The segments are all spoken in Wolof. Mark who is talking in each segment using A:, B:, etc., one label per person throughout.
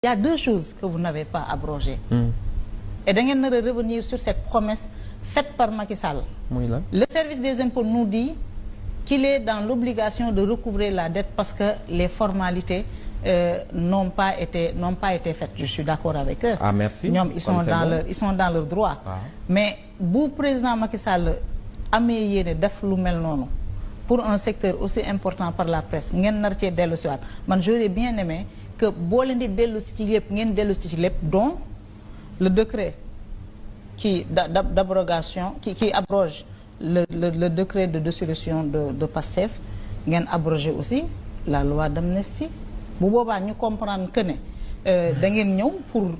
A: Il y a deux choses que vous n'avez pas abrogées. Et da ngeen nar a revenir sur cette promesse faite par Macky Sall. Le service des impôts nous dit qu'il est dans l'obligation de recouvrer la dette parce que les formalités n'ont pas été faites. Je suis d'accord avec eux.
B: Ah merci.
A: ñoom ils sont dans leur droit. Ah. Mais bu président Macky Sall amee yéene def lu mel noonu pour un secteur aussi important par la presse ngeen nar cee dellu si waat man j'aurais bien aimé que boo leen di dellu si ci lépp ngeen dellu si ci lépp dont le décret d'abrogation qui abroge le décret de dissolution de PASTEF ngeen abroger aussi la loi d'amnistie bu boobaa ñu comprendre que ne da ngeen ñëw pour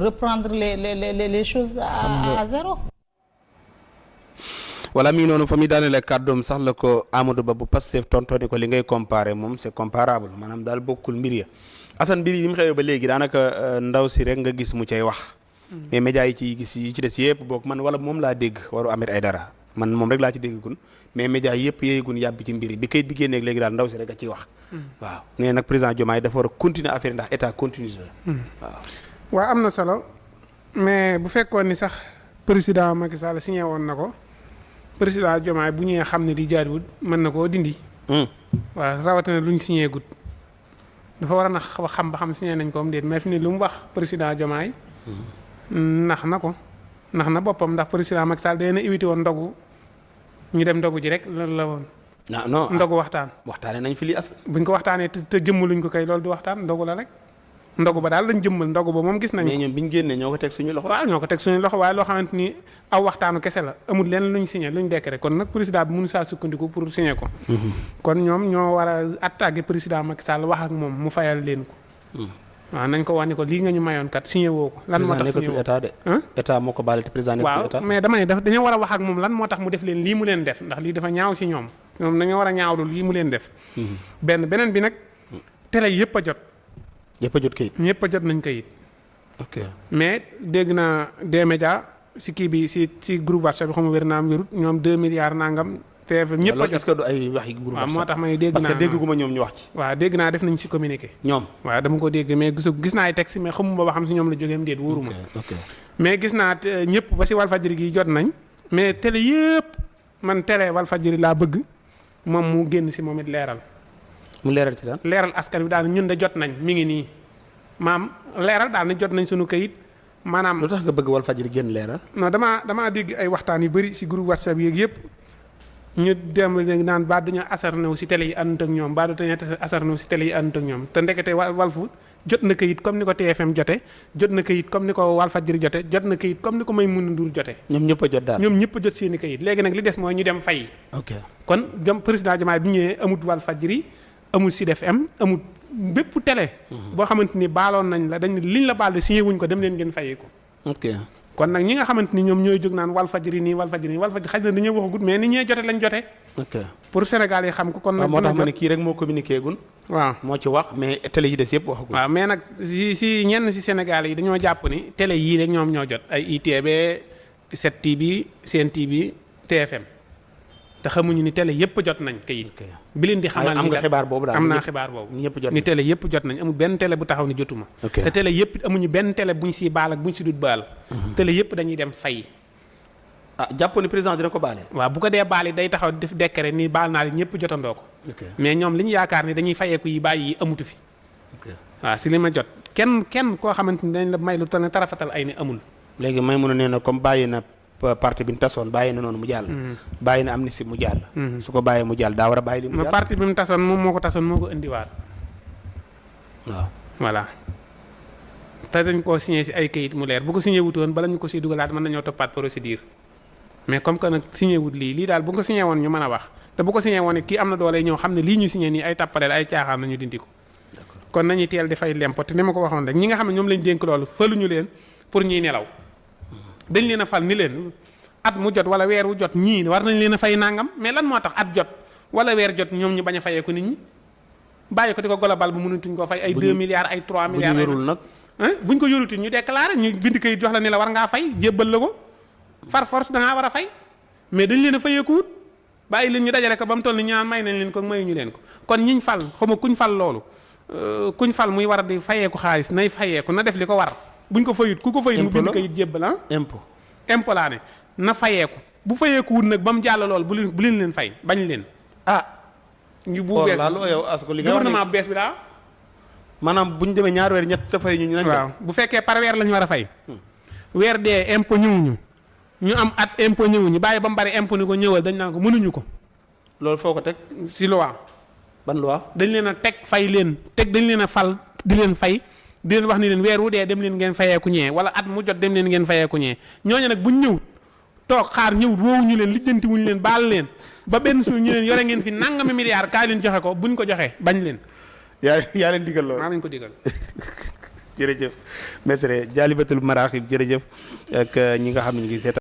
A: reprendre les choses à zéro.
C: voilà mi ngi noonu fa muy daanele kàddoom sax la ko Amadou Ba bu Pastef tontooni ko li ngay comparé moom c'est comparable maanaam daal bokkul mbir ya Assane mbir yi bi mu xewee ba léegi daanaka ndaw si rek nga gis mu cay wax mais médias yi ci des yëpp boog man wala moom laa dégg waru Ahmed Aïdara man moom rek laa ci déggagul mais médias yëpp yeegun yàbbi ci mbir yi bi kayit bi génneeg léegi daal ndaw si rek a ciy wax waaw nee nag président Diomaye dafa war a continuer affaire ndax état continue la
D: waaw am na solo mais bu fekkoon ni sax président Macky Sall signé woon na ko président Diomaye bu ñëwee xam ne di jaaduwul mën na koo dindi waaw rawatina lu ñu signé gut dafa war a na xam ba xam signé nañ ko am déet mais fi ni lu mu wax président Diomaye nax na boppam ndax président Macky Sall dana évité woon ndogu ñu dem ndogu ji rek lan la woon
C: non
D: ndogu waxtaane
C: nañ fi li as
D: buñ ko waxtaanee te jëmmaluñ ko kay loolu du waxtaan ndogu la rek ndogu ba daal lañ jëmmal ndogu ba moom gis nañ
C: mais ñoom biñ génnee ñoo ko teg suñu loxo
D: waaw ñoo ko teg suñu loxo waaye loo xamante ni aw waxtaanu kese la amul leen luñ signé luñ décret kon nag président bi mënu saa sukkandiku pour signé ko kon ñoom ñoo war a attaquer président Macky Sall wax ak moom mu fayal leen ko waaw nañ ko wax ni ko lii nga ñu mayoon kat signé woo ko lan moo tax signé woo
C: état de état moo ko baale te président
D: waaw mais dama ne dañoo war a wax ak moom lan moo tax mu def leen lii mu leen def ndax lii dafa ñaaw ci ñoom dañoo war a ñaawlu lii mu leen def beneen bi nag télé yëpp a jot ñëpp a jot nañ kayit
C: ok
D: mais dégg naa des médias si kii bi si groupe WhatsApp bi xam nga wér naa am wérut ñoom 2 milliards nangam TFM ñëpp a jot
C: est-ce que du ay wax yi groupe
D: waaw moo tax may dégg naa
C: parce que dégguma ñoom ñu wax ci
D: waaw dégg naa def nañ si communiqué
C: ñoom
D: waaw dama ko dégg mais gis naa ay texte mais xamuma ba xam si ñoom la jógeem déet wóoruma mais gis naa ñëpp ba si Walfadjri gi jot nañ mais télé yëpp man télé Walfadjri laa bëgg moom mu génn si moom it leeral
C: mu leeral ci daan
D: leeral askan bi daal ñun de jot nañ mi ngi nii maam leeral daal ni jot nañ suñu kayit maanaam
C: lu tax nga bëgg Walfadjri génn leeral
D: non damaa dégg ay waxtaan yu bëri si groupe WhatsApp yeeg yëpp ñu dem léegi naan ba dañoo asarné wu si télé yi àndut ak ñoom ba dañoo asarné wu si télé yi àndut ak ñoom te ndekete Walfu jot na kayit comme ni ko TFM jote jot na kayit comme ni ko Walfadjri jote jot na kayit comme ni ko Maïmouna Ndour jote
C: ñoom ñëpp a jot daal
D: ñoom ñëpp a jot seeni kayit léegi nag li des mooy ñu dem fay kon jom président Diomaye bi ñëwee amut Walfadjri amul Sud FM amul bépp télé boo xamante ni baaloon nañ la dañ liñ la baal de signé wuñ ko dem leen ngeen fayee ko kon nag ñi nga xamante ni ñoom ñooy jóg naan Walfadjri nii Walfadjri xaj na dañoo waxagut mais ni ñee jote lañ jote pour Sénégal yi xam ko kon nag
C: moo tax ma ne kii rek moo communiqué gun
D: waaw
C: moo ci wax mais télé yi des yëpp waxagul
D: waaw mais nag si ñenn si Sénégal yi dañoo jàpp ni télé yii rek ñoom ñoo jot ay ITV 7TV Sen TV TFM te xamuñu ni télé yëpp jot nañ kayit bi leen di xamal
C: am nga xibaar boobu daal
D: am naa xibaar boobu
C: ñëpp jot
D: ni télé yëpp jot nañ amul benn télé bu taxaw ni jotuma te télé yëpp amuñu benn télé buñ siy baal ak buñ si dut baal télé yëpp dañuy dem fay
C: jàpp ni président dina ko baale
D: waaw bu ko dee baal yi day taxaw def décret ni baal naa leen ñëpp jotandoo ko mais ñoom li ñu yaakaar ni dañuy fayeeku yi bàyyi yi amutu fi waaw si li ma jot kenn koo xamante ni dañ la may lu tane tarafatal ay ni amul
C: léegi may mun a nee na comme bàyyi na parti bi mu tasoon bàyyi na noonu mu jàll bàyyi na amnistie mu jàll su ko bàyyee mu jàll daa war a bàyyi li mu jàll
D: parti bi mu tasoon moom moo ko tasoon moo ko indiwaat
C: waaw
D: voilà te dañ koo signé si ay kayit mu leer bu ko signé wutoon bala ñu ko si dugalaat mën nañoo toppaat procédure mais comme que nag signé wut lii daal bu ko signé woon ñu mën a wax te bu ko signé woon it kii am na doole ñëw xam ne lii ñu signé nii ay tappaleel ay caaxaan nañu dindi ko kon nañuy teel di fay lempo te ni ma ko waxoon rek ñi nga xam ne ñoom lañ dénk loolu faluñu leen pour ñuy nelaw dañ leen a fal ni leen at mu jot wala weer wu jot ñii war nañ leen a fay nangam mais lan moo tax at jot wala weer jot ñoom ñu bañ a fayee ko nit ñi bàyyi ko di ko global bu mënutuñ koo fay ay 2 milliards ay 3 milliards
C: bu ñu yorul nag
D: buñ ko yorutin ñu déclaré ñu bind kayit jox la ni la war ngaa fay jébbal la ko far force dangaa war a fay mais dañ leen a fayeeku wut bàyyi leen ñu dajale ko ba mu toll ni ñaan may nañ leen ko mayuñu leen ko kon ñiñ fal xaw ma kuñ fal loolu kuñ fal muy war a di fayeeku xaalis nay fayeeku na def li ko war buñ ko fayut ku ko fayut mu bind kayit jébbal impôt laa ne na fayeeku bu fayeeku wut nag ba mu jàll lool bu leen fay bañ leen ñu bu bees gouvernement bu bees bi daa
C: maanaam bu ñu demee ñaar weer ñett te fay ñu nañ
D: waaw bu fekkee par weer lañu war a fay weer dee impôt ñëwuñu ñu am at impôt ñëwuñu bàyyi ba mu bari impôt ni ko ñëwal dañ naan ko mënuñu ko
C: loolu foo ko teg
D: si loi
C: ban loi
D: dañ leen a teg fay leen dañ leen a fal di leen fay di leen wax ni leen weer wu dee dem leen ngeen fayeeku ñee wala at mu jot dem leen ngeen fayeeku ñee ñooñu nag buñ ñëwut toog xaar ñëwut woowuñu leen lijjanti wuñu leen baal leen ba benn suuf ñu leen yore ngeen fi nangami milliards kaay leen joxe ko buñ ko joxee bañ leen
C: yaa leen digal loolu
D: maa lañ ko digal
C: jërëjëf Mesere Jaalibatul Maraaxib jërëjëf ak ñi nga xam ne ñu ngi seet